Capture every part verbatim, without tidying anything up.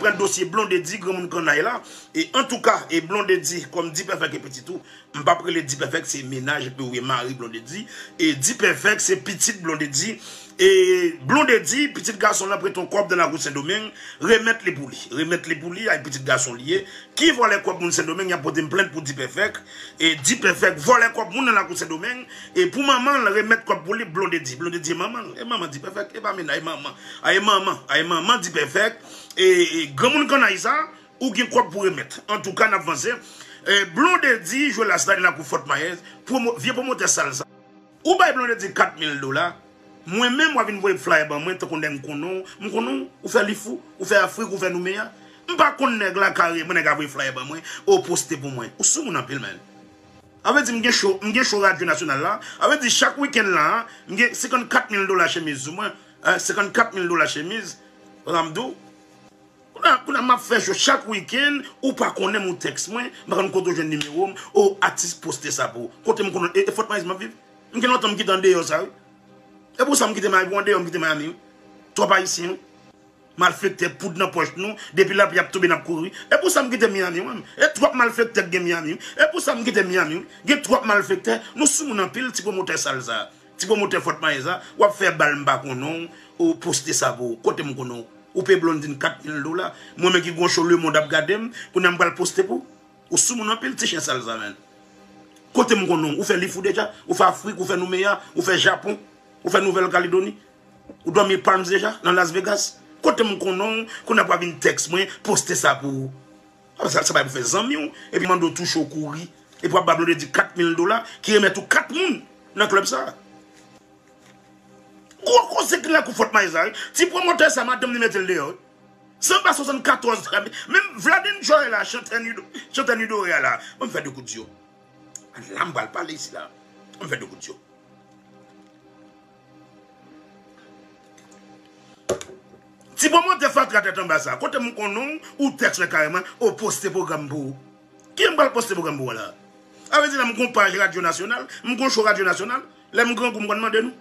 pran dosye Blondedy, granmoun kannay la. E antouka, e Blondedy, kòm Dipèfèk e pitit ou, m p ap rele Dipèfèk, se mennaj, epi ou ye mari Blondedy. E Dipèfèk, se pitit Blondedy. E Blondedy, pitit gason l ap prete yon kòb nan lakou Sendomeng, remèt li pou li. Remèt li pou li, ay pitit gason li ye. Ki vòlè kòb moun Sendomeng, y ap pote m plent pou Dipèfèk. E Dipèfèk vòlè kòb moun nan lakou Sendomeng. E pou manman l, remèt kòb pou li, Blondedy. Blondedy e manman l. E manman Dipèfèk, e pa mennaj, e manman. A e manman, a e manman Dipèfèk. E, e granmoun kannay sa, ou gen kòb pou remèt. Antouka, n ap vanse. E Blondedy jwe las la, li nan kou Fort Myers. Pwomo-, vye pwomotè sal sa. Ou bay Blondedy kat mil dola. Mwen menm, w a vin voye flyer ban mwen, tankou nèg m konnen w. M konnen w, ou fè Lifou, ou fè Afrik, ou fè Noumeya. M pa konn nèg la kareman, nèg a voye flyer ban mwen, ou poste pou mwen. Ou sou moun anpil, man. A vle di, m gen show, m gen show radyo nasyonal la. A vle di, chak wikenn la, m gen senkannkat mil dola chemiz sou mwen. Hein, senkannkat mil dola chemiz. Sa m di w. Kounye a, kounye a m ap fè show chak wikenn, ou pa konnen m, ou tèks mwen, m pa konn kote w jwenn nimewo m, o atis poste sa pou ou. Kote m konnen, e, e Fort Myers m ap viv? M gen lontan m kite andeyò sa, wi. E pou sa m kite Miami, pou andeyò m kite Miami, wi. Twòp ayisyen, wi. Malfektè, poud nan pòch nou, depi lapli ap tonbe n ap kouri. E pou sa m kite Miami, wi. E twòp malfektè k gen Miami, wi. E pou sa m kite Miami, wi. Gen twòp malfektè, nou sou moun anpil, ti pwomotè sal sa. Ti pwomotè Fort Myers la, w ap fè bal m pa konnen w, ou poste sa pou ou. Kote m konnen w? Ou peye Blondedy kat mil dola. Mwen menm ki gon show lemonn ap gade m, kounye a m pral poste pou ou. Ou sou moun anpil, ti chen sal sa, man. Kote m konnen w? Ou fè Lifou deja? Ou fè Afrik? Ou fè Noumeya? Ou fè Japon? Ou fè Nouvèl Kaledoni? Ou dòmi Palms deja? Nan Las Vegas? Kote m konnen w? Kounye a pou w vin tèks mwen, poste sa pou ou. Sa, sa bay pou fè zanmi w, epi mande w touche w kouri, epi w ap ba Blondedy kat mil dola, ki remèt ou kat moun nan klèb sa. Gwo koze ki nan kou Fort Myers la, wi. Ti pwomotè sa, madanm li mete l deyò, wi. Sanba swasannkatòz dram. Menm Vlad Enjoy la, chantè Nido, chantè Nido a la, ban m fè de kout zye w. La m pral pale isi la. Ban m fè de kout zye w. Ti pwomotè fatra tèt anba sa, kote m konnen w, ou tèks mwen kareman, ou poste pwogram pou ou. Ki m pral poste pwogram pou ou la? A vle di la, m gon paj radyo nasyonal, m gon show radyo nasyonal, lè m grangou, m konn mande nou.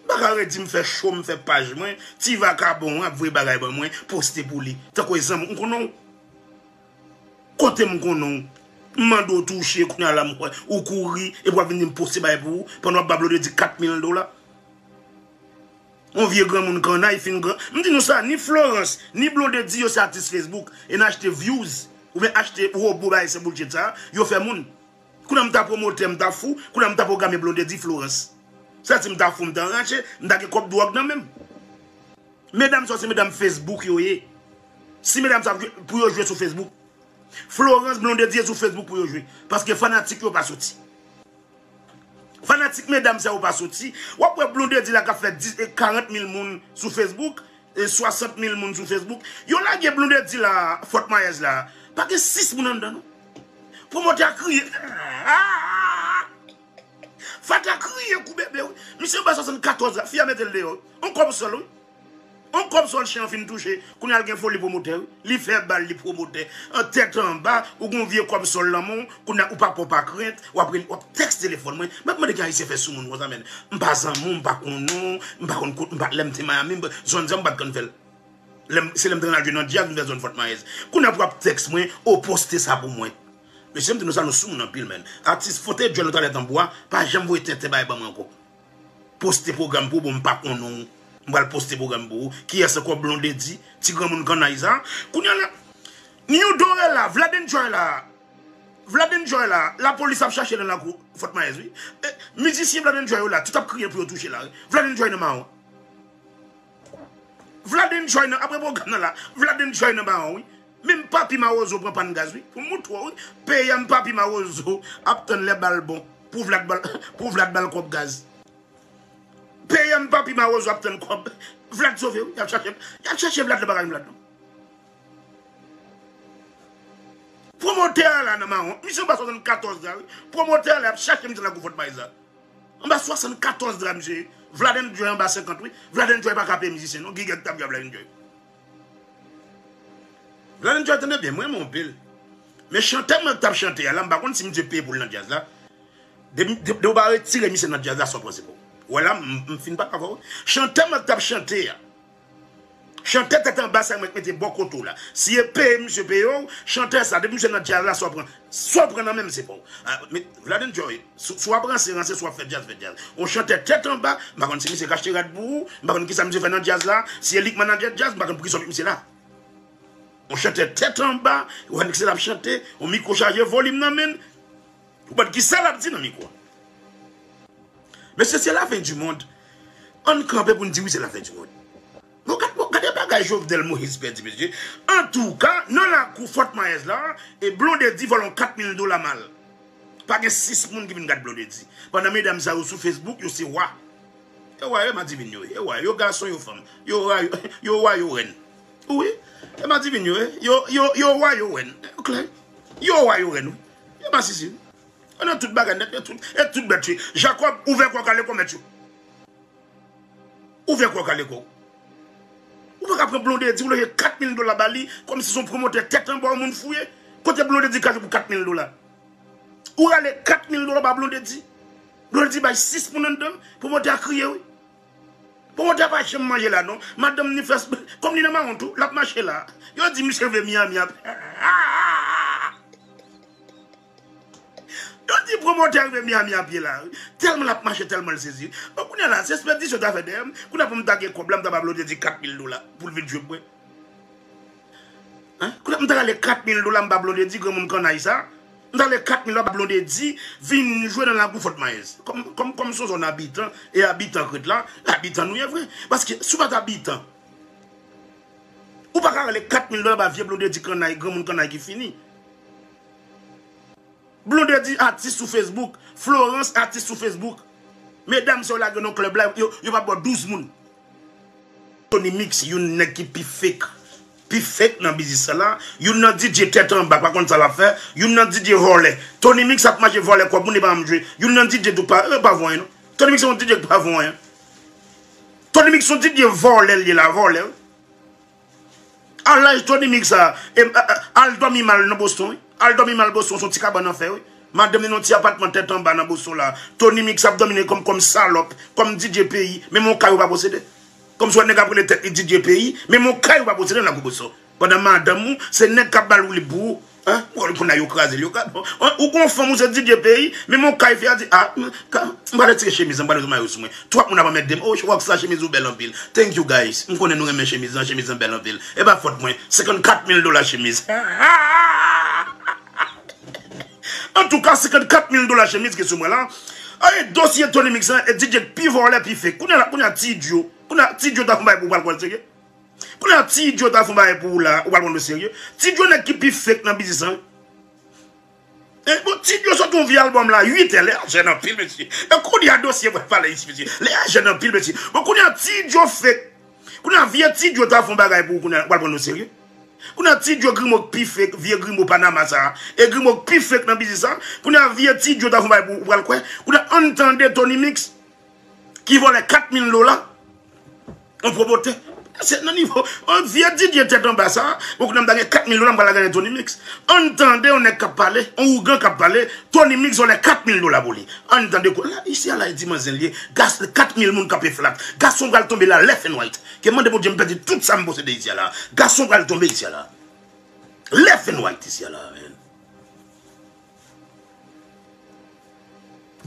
M pa ka redi m fè show, m fè paj mwen, ti vakabon an ap voye bagay ban mwen, poste pou li. Tankou e zanmi, m konnen w. Kote m konnen w? M mande w touche, kounye a la m kwè, ou kouri, epi w ap vin di m poste bagay pou ou, pandan w ap ba Blondedy kat mil dola. On vye granmoun kannay fin gran. M di nou sa, ni Florence, ni Blondedy, yo se atis Facebook, e n achte views, oubyen achte wobo bagay se bullshit sa, yo fè moun. Kounye a m ta pwomotè, m ta fou, kounye a m ta pwograme Blondedy Florence. Sa di m ta fou, m ta anraje, m ta gen kòb dwòg nan men m. Medam sa yo se medam Facebook yo ye. Si medam sa pou yo jwe sou Facebook. Florence, Blondedy se sou Facebook pou yo jwe. Paske fanatik yo pa soti. Fanatik medam sa yo pa soti. W ap wè Blondedy la k ap fè dis, e, karant mil moun sou Facebook, e, swasant mil moun sou Facebook. Yo lage Blondedy la, Fort Myers la. Pa gen sis moun anndan, non. Pwomotè a kriye. Fatra kriye kou bebe, wi. Misye anba swasannkatòz la, fi a mete l deyò, wi. On kòb sòl, wi. On kòb sòl chen an fin touche, kounye a l gen foli pwomotè, wi. Li fè bal, li pwomotè. An tèt anba, ou gon vye kòb sòl nan men w, kounye a ou pa pè, w pa krent, w ap rele, w ap tèks telefòn mwen. M ap mande ki Ayisyen fè sou moun konsa, men. M pa zanmi w, m pa konnen w, m pa konn kote, m pa, lè m te Miami, m pa, zòn sa m pa t konn fè l. Lè m, se lè m te nan jwe nan djaz, m fè zòn Fort Myers. Kounye a pou w ap tèks mwen, ou poste sa pou mwen. Mesye, m di nou sa, nou sou moun anpil, men. Atis Fote Djòl nan Twalèt Anbo a, pa janm voye tenten bagay ban mwen ankò. Poste pwogram pou ou, bon, m pa konnen w. M pral poste pwogram pou ou. Kiyès ankò? Blondedy, ti granmoun kannay sa. Kounye a la, New Dore la, Vlad Enjoy la. Vlad Enjoy la, lapolis ap chache l nan lakou Fort Myers, wi. E, mizisyen Vlad Enjoy yo la, tout ap kriye pou yo touche la, wi. Vlad Enjoy nan mawon. Vlad Enjoy nan, apre pwogram nan la, Vlad Enjoy nan mawon, wi. Menm Papi Mawozo pran pàn gaz, wi. Pou m moutre w, wi. Peyi a m Papi Mawozo ap tann lè bal bon. Pou Vlad bal, pou Vlad bal kòb gaz. Peyi a m Papi Mawozo ap tann kòb. Vlad sove, wi. Y ap chache, y ap chache Vlad nan bagay Vlad, non. Pwomotè a la nan mawon. Misye anba swasannkatòz la, wi. Pwomotè a la ap chache misye nan kou Fort Myers la. Anba swasannkatòz dra, misye. Vlad Enjoy anba senkant, wi. Vlad Enjoy pa ka peye mizisyen, non. Gigè k t ap jwe a Vlad Enjoy. Vlad Enjoy, tande byen, mwen renmen w anpil. Men chantè mwen k t ap chante a la, m pa konn si misye peye pou l nan djaz la. Depi, depi, depi w pa retire misye nan djaz la, sa w panse pou ou? Wè la, m, m fin pale avè w. Chantè mwen k t ap chante a. Chantè tèt anba sa mwen k mete bò kote w la. Si e peye misye peye w, chantè sa, depi misye nan djaz la, sa w pran, sa w pran nan men m se pa w. Ah, men, Vlad Enjoy, si si w ap ranse, ranse, si w ap fè djaz, fè djaz. On chantè tèt anba, m pa konn si misye k achte rad pou ou, m pa konn kisa misye fè nan djaz la, si e li k manadjè djaz, m pa konn poukisa w met misye la. On chantè tèt anba, ou wè nèg se l ap chante, on mikwo chaje volim nan men l, ou pa konn kisa l ap di nan mikwo a. Mesye, se lafen di mond. Ann kanpe pou n di wi, se lafen di mond. Bon, gad, bon, gade bagay Jovenel Moïse pèdi, mesye. Antouka, nan lakou Fort Myers la, e Blondedy vòlè yon kat mil dola mal. Pa gen sis moun ki vin gad Blondedy. Pandan medam sa yo sou Facebook, yo se wa. E wa yo, e madivin yo ye. E wa yo, gason yo, fanm. Yo wa yo, yo wa yo, rèn. Wi. E madivin yo ye. Yo, yo, yo wa yo, rèn. Klè. Yo wa yo, rèn, wi. Yo masisi. Yo nan tout bagay nèt, yo tout, e tout bèt yo. Jakòb, ouvè kò w, kale kò mèt yo. Ouvè kò w, kale kò w. Ou pa ka pran Blondedy, ou leve kat mil dola ba li, kòmsi se yon pwomotè tèt anba yon moun fou ye. Kote Blondedy ka jwe pou kat mil dola? Ou rale kat mil dola ba Blondedy. Blondedy bay sis moun anndan, pwomotè a kriye, wi. Pwomotè a pa janm manje la, non. Madanm ni fè, kòm li nan mawon tou, l ap mache la. Yo di misye rive Miami ap. Yo di pwomotè a rive Miami a pye la, wi. Tèlman l ap mache, tèlman l sezi. Bon, kounye a la, se espedisyon ta fè dèyè m. Kounye a pou m ta gen kòb la, m ta ba Blondedy kat mil dola pou l vin jwe pou mwen. Hein? Kounye a m ta rale kat mil dola m ba Blondedy, granmoun kannay sa. M ta rale kat mil dola ba Blondedy, vin jwe nan lakou Fort Myers. Kòm, kòm, kòm se yon zòn abitan, e abitan k ret la, abitan nou ye vre. Paske si w pa t abitan, ou pa ka rale kat mil dola ba vye Blondedy kannay, granmoun kannay ki fini. Blondedy atis sou Facebook. Florence atis sou Facebook. Medam sa yo lage nan klèb la, yo, yo pa bò douz moun. Tony Mix, youn nèg ki pi fake. Pi fake nan biznis sa la. Youn nan D J tèt anba, pa konn sa l ap fè. Youn nan D J vòlè. Tony Mix ap mache vòlè kòb moun e pa janm jwe. Youn nan D J tou pa, e pa voyen non. Tony Mix se yon D J ki pa voyen. Tony Mix se yon D J vòlè l ye la, vòlè, wi. A laj Tony Mix sa, e, a, a, al dòmi mal nan Boston, wi. Al dòmi mal Boston, se yon ti kabann anfè, wi. Madanm li nan yon ti apatman tèt anba nan Boston la. Tony Mix ap dòmi kòm, kòm salòp, kòm D J peyi, menm yon kay ou pa posede. Kòmsi w wè nèg ap rele tèt li D J peyi, menm yon kay ou pa posede nan lakou Boston. Pandan madanm ou, se nèg k ap ba l woulib pou ou. Hein? Bon, kounye a yo kraze l, yo ka, bon, hein, ou gon fanm ou se D J peyi, menm yon kay fi a di, ah, m ka, m prale tire chemiz, m prale sou mayo sou mwen. Twòp moun ap anmède m. Oh, Rockstar, chemiz ou bèl anpil. Thank you, guys. M konnen nou renmen chemiz lan, chemiz lan bèl anpil. E pa fòt mwen. Senkannkat mil dola chemiz. Antouka, senkannkat mil dola chemiz ki sou mwen la. Ay, dosye Tony Mix lan, e D J pi vòlè, pi fake. Kounye a la, kounye a Ti Djo. Kounye a Ti Djo ta fè yon bagay pou w pral kwè l serye. Kounye a Ti Djo ta fè yon bagay pou ou la, ou pral pran l o serye. Ti Djo nèg ki pi fake nan biznis lan. E, bon, Ti Djo sot yon vye albòm la, uit è, lè a jèn anpil, mesye. E kounye a dosye pral pale isi, mesye. Lè a jèn anpil, mesye. Bon, kounye a Ti Djo fake. Kounye a vye Ti Djo ta fè yon bagay pou ou, kounye a ou pral pran l o serye. Kounye a Ti Djo grimo k pi fake, vye grimo Panama sa. E grimo k pi fake nan biznis sa. Kounye a vye Ti Djo ta fè yon bagay pou ou, ou pral kwè. Kounye a ann tande Tony Mix ki vòlè kat mil dola. On pwomotè. Se nan nivo. On vye D J tèt anba sa. Bon, kounye a m ta gen kat mil dola, m pral al gade Tony Mix. Ann tande on nèg k ap pale, on ougan k ap pale. Tony Mix vòlè kat mil dola pou li. Ann tande kou. La, isi a la, e dimanch zen l ye. Gas, kat mil moun kanpe flat. Gason pral tonbe la, left and right. Ke mande Bondye m pèdi tout sa m posede isi a la. Gason pral tonbe isi a la. Left and right isi a la, man.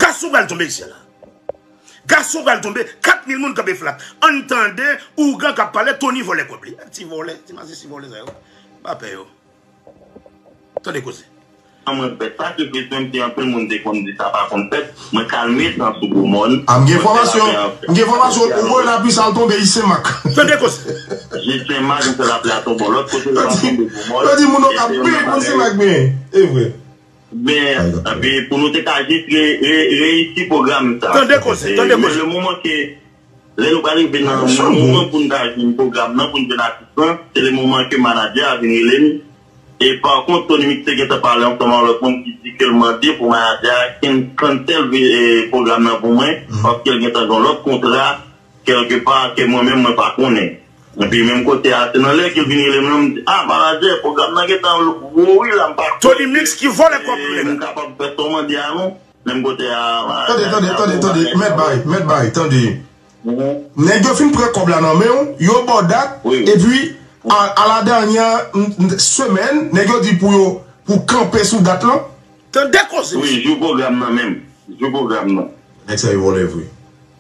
Gason pral tonbe isi a la. Gason pral tonbe, kat mil moun kanpe flat. Ann tande ougan k ap pale, Tony vòlè kòb li. Ti vòlè, ti masisi vòlè sa yo. Pa pè yo. Tande koze. An mwen fè sakrifis, menm si anpil moun te konn di sa pa konn fèt, mwen kalme tan sou gwo mòn. A, m gen enfòmasyon, m gen enfòmasyon, ou voye lapli sa al tonbe Senmak. Tande koze. Jis Senmak, m fè lapli a tonbe lòt kote, l pa tonbe gwo mòn. Yo di moun yo ka peye pou Senmak byen. E vre. Men, epi pou nou te ka jis re, re, reyisi pwogram sa. Tande koze, tande koze. Men le moman ke, lè nou pral rive nan moman pou n ta jwenn pwogram nan, pou n jwenn atis lan, se le moman ke manadjè a vin rele m. E pa kont, Tony Mix te gentan pale ansanm ak lòt moun ki di ke l mande pou manadjè a can-, cancel, e, pwogram nan pou mwen, paske l gentan gen lòt kontra kèlkepa ke mwen menm mwen pa konnen. Epi menm kote a, se nan lè ke l vin rele m lan, m di, "Ah, manadjè, pwogram nan gentan wo wi la, m pa konnen." Tony Mix ki vòlè kòb li la. M kapab fè sa w mande a non. Menm kote a, manadjè a di, "Ah, bon, manadjè, mèt bay, mèt bay, tande." Nèg yo fin pran kòb la nan men w, yo ba w dat, epi a, a la dènyè semèn, nèg yo di pou yo, pou kanpe sou dat lan. Tande koze. Wi, jou pwogram nan menm. Jou pwogram nan. Nèg sa yo vòlè vre.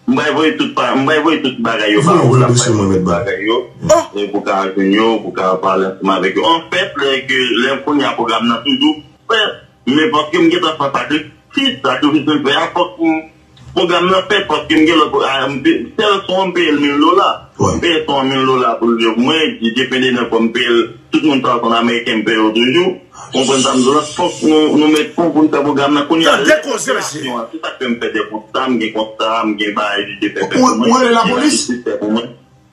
M bay voye tout pa, m bay voye tout bagay yo ba ou la, bay tout bagay yo. E pou ka jwenn yo, pou ka pale ansanm avèk yo. Anfèt, lè ke, lè kounye a pwogram nan toujou fè, men paske m gentan fè sakrifis, sakrifis m fè a, fòk m, pwogram nan fèt, paske m gen lòt, a, m pe-, sèl son an m peye l mil dola. M peye son an mil dola pou l jwe pou mwen, D J Pende nan kò m peye l, tout moun sa son ameriken m peye yo toujou. Konprann sa m di w la, fòk nou, nou met fon pou n fè pwogram nan kounye a. Tande koze, mesye. Lè pwogram nan, se sa k fè m fè de konsta, m gen konsta, m gen bagay, jije fè fè pou mwen. Ou rele lapolis?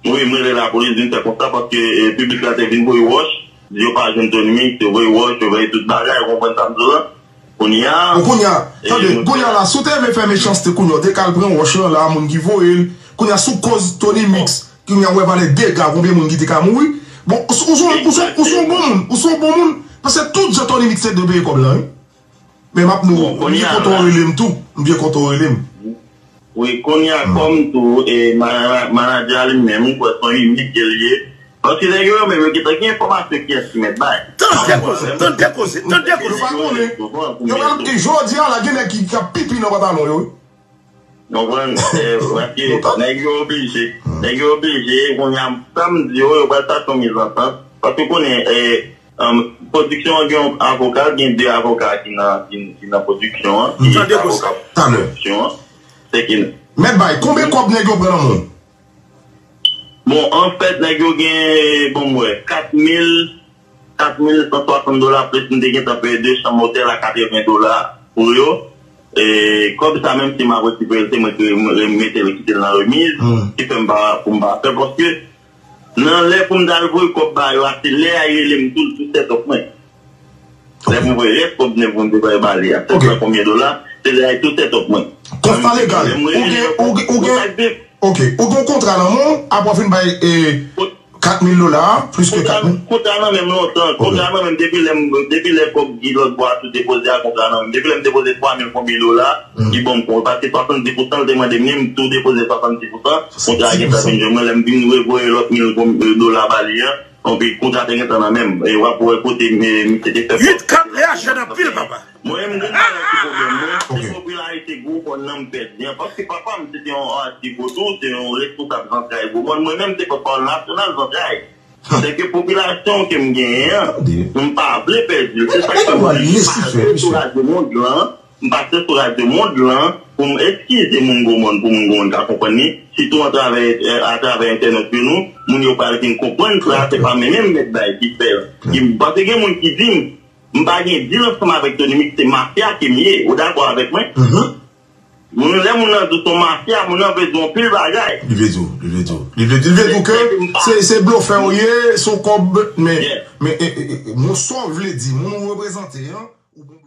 Wi, m rele lapolis, vin fè konsta, paske, eh, piblik la te vin voye wòch, di yo pa jwenn Tony Mix, yo voye wòch, yo voye tout bagay, ou konprann sa m di w la? Kounye a, bon, kounye a, tande, kounye a la, si w te vle fè mechanste, kounye a, w te ka al pran wòch lan la, moun ki voye l, kounye a, sou koz Tony Mix, kounye a, w wè valè dega, konbyen moun ki te ka mouri. Bon, ou, ou, ou, ou, ou se yon bon moun, ou se yon bon moun, paske tout jan Tony Mix te dwe peye kòb lan, wi. Men m ap nou, m byen kontan w rele m tou. M byen kontan w rele m. Wi, kounye a kòm tou, e, mana-, manadjè a li menm, m kwè se yon inik ke l ye. Paske nèg yo, yo menm, yo gentan gen enfòmasyon kiyès ki mèt bay. Tande koze, tande koze, tande koze. Yo pa konnen. Yo pa, jodi a la, gen nèg ki, ki ap pipi nan pantalon yo, wi. Konprann? Eh, paske nèg yo oblije. Nèg yo oblije, kounye a, sa m di yo, yo pral chache yon mizantant. Paske konnen, eh, Um, pwodiksyon an gen yon avoka, gen de avoka ki nan, ki, ki nan pwodiksyon an, ki avoka pwodiksyon an. Se ki... Mèt Bay, konbyen kòb nèg yo pran nan men w? Bon, anfèt, nèg yo gen, bon, m wè, kat mil, kat mil san swasant dola, plis m te gentan peye de chanm otèl a katreven dola pou yo. E kòb sa, menm si m ap rekipere l, se mwen ki re-, re-, mete l, kite l nan remiz, ki fè m pa, pou m pa fè, paske nan lè pou m t al voye kòb ba yo a, se lè a y rele m tou, l tou set up mwen. Lè pou m voye rès kòb nèg pou m te voye ba li a, sèt san konbyen dola, se lè a y tou set up mwen. Konsta legal. Ou gen, ou gen, ou gen, ok, ou gen yon kontra nan men w, apre w fin bay, e, kat mil dola, plis ke kat mil. Kontra nan men m lontan, kontra nan men m depi lè m, depi lè kòb ki lòt bò a tou depoze a, kontra nan men m. Depi lè m depoze twa mil konbyen dola, li ban m kòb, paske swasanndis pousan, l te mande m, li m tou depoze swasanndis pousan. Kontra a gentan fin jwenn mwen, lè m vin revoye lòt mil dola ba li an, konbyen kontra te gentan nan men m. E w ap wè kote, e, misye te fè. Uit kat lè a jèn anpil, papa. Mwen menm, m gen bagay ki pwoblèm mwen, se popilarite Gwo Mòn nan m pèdi an. Paske papa m, se te yon atis gwo tou, se yon responsab zantray Gwo Mòn. Mwen menm, m te pòtpawòl nasyonal zantray. Se ke popilasyon ke m genyen an, m pa vle pèdi l. Se sa k fè m pase sou radyo Mond lan. M pase sou radyo Mond lan pou m eskize moun Gwo Mòn, pou moun Gwo Mòn ka konprann li. Sitou atravè, atravè entènèt yo nou, moun yo pral vin konprann sa, se pa mwen menm Mèt Bay ki fè l. Ki, paske gen moun ki di m, m pa gen deal ansanm avèk Tony Mix, se mafya ke m ye. Ou dakò avèk mwen? Moun, lè moun nan di w se yon mafya, moun nan vle di w anpil bagay. Li vle di w, li vle di w. Li vle di, li vle di w ke se, se blofè w ye, se yon kòb, men, men, e, e, e, men sa w vle di, moun ou reprezante an, ou bon.